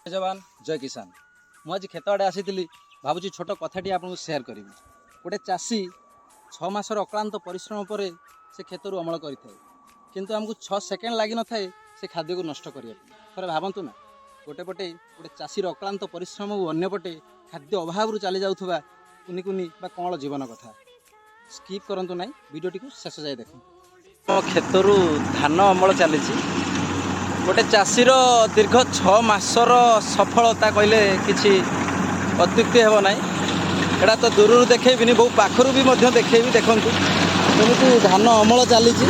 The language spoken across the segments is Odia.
ଜୟ ଯବାନ, ଜୟ କିଷାନ। ମୁଁ ଆଜି କ୍ଷେତ ଆଡ଼େ ଆସିଥିଲି, ଭାବୁଛି ଛୋଟ କଥାଟି ଆପଣଙ୍କୁ ସେୟାର କରିବି। ଗୋଟେ ଚାଷୀ 6 ମାସର ଅକ୍ଳାନ୍ତ ପରିଶ୍ରମ ପରେ ସେ କ୍ଷେତରୁ ଅମଳ କରିଥାଏ, କିନ୍ତୁ ଆମକୁ 6 ସେକେଣ୍ଡ ଲାଗିନଥାଏ ସେ ଖାଦ୍ୟକୁ ନଷ୍ଟ କରିବା ପାଇଁ। ଥରେ ଭାବନ୍ତୁ ନା, ଗୋଟେ ପଟେ ଗୋଟେ ଚାଷୀର ଅକ୍ଳାନ୍ତ ପରିଶ୍ରମ ଓ ଅନ୍ୟପଟେ ଖାଦ୍ୟ ଅଭାବରୁ ଚାଲି ଯାଉଥିବା କୁନି କୁନି ବା କଅଁଳ ଜୀବନ କଥା। ସ୍କିପ୍ କରନ୍ତୁ ନାହିଁ, ଭିଡ଼ିଓଟିକୁ ଶେଷ ଯାଏ ଦେଖନ୍ତୁ। ଆମ କ୍ଷେତରୁ ଧାନ ଅମଳ ଚାଲିଛି। ଗୋଟେ ଚାଷୀର ଦୀର୍ଘ 6 ମାସର ସଫଳତା କହିଲେ କିଛି ଅତ୍ୟୁକ୍ତି ହେବ ନାହିଁ। ଏଇଟା ତ ଦୂରରୁ ଦେଖେଇବିନି, ବହୁ ପାଖରୁ ବି ମଧ୍ୟ ଦେଖେଇବି। ଦେଖନ୍ତୁ କେମିତି ଧାନ ଅମଳ ଚାଲିଛି।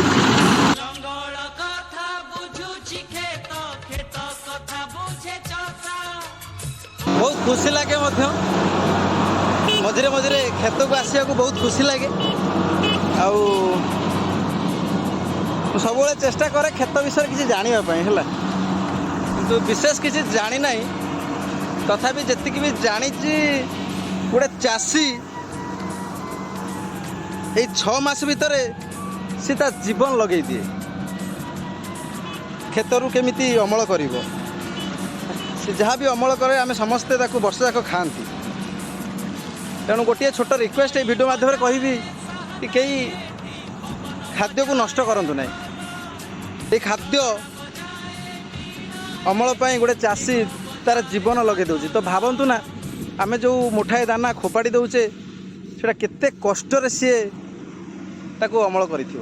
ଜଙ୍ଗଲ କଥା ବୁଝୁଛି କ୍ଷେତ, କ୍ଷେତ କଥା ବୁଝେ ଚଷା। ବହୁତ ଖୁସି ଲାଗେ ମଧ୍ୟ। ମଝିରେ ମଝିରେ କ୍ଷେତକୁ ଆସିବାକୁ ବହୁତ ଖୁସି ଲାଗେ। ଆଉ ମୁଁ ସବୁବେଳେ ଚେଷ୍ଟା କରେ କ୍ଷେତ ବିଷୟରେ କିଛି ଜାଣିବା ପାଇଁ, ହେଲା, କିନ୍ତୁ ବିଶେଷ କିଛି ଜାଣିନାହିଁ। ତଥାପି ଯେତିକି ବି ଜାଣିଛି, ଗୋଟେ ଚାଷୀ ଏଇ 6 ମାସ ଭିତରେ ସେ ତା ଜୀବନ ଲଗେଇ ଦିଏ କ୍ଷେତରୁ କେମିତି ଅମଳ କରିବ। ସେ ଯାହା ବି ଅମଳ କରେ, ଆମେ ସମସ୍ତେ ତାକୁ ବର୍ଷ ଯାକ ଖାଆନ୍ତି। ତେଣୁ ଗୋଟିଏ ଛୋଟ ରିକ୍ୱେଷ୍ଟ ଏଇ ଭିଡ଼ିଓ ମାଧ୍ୟମରେ କହିବି କି କେହି ଖାଦ୍ୟକୁ ନଷ୍ଟ କରନ୍ତୁ ନାହିଁ। ଏଇ ଖାଦ୍ୟ ଅମଳ ପାଇଁ ଗୋଟେ ଚାଷୀ ତାର ଜୀବନ ଲଗେଇ ଦେଉଛି। ତ ଭାବନ୍ତୁ ନା, ଆମେ ଯେଉଁ ମୁଠାଏ ଦାନା ଖୋପାଡ଼ି ଦେଉଛେ, ସେଇଟା କେତେ କଷ୍ଟରେ ସିଏ ତାକୁ ଅମଳ କରିଥିବ।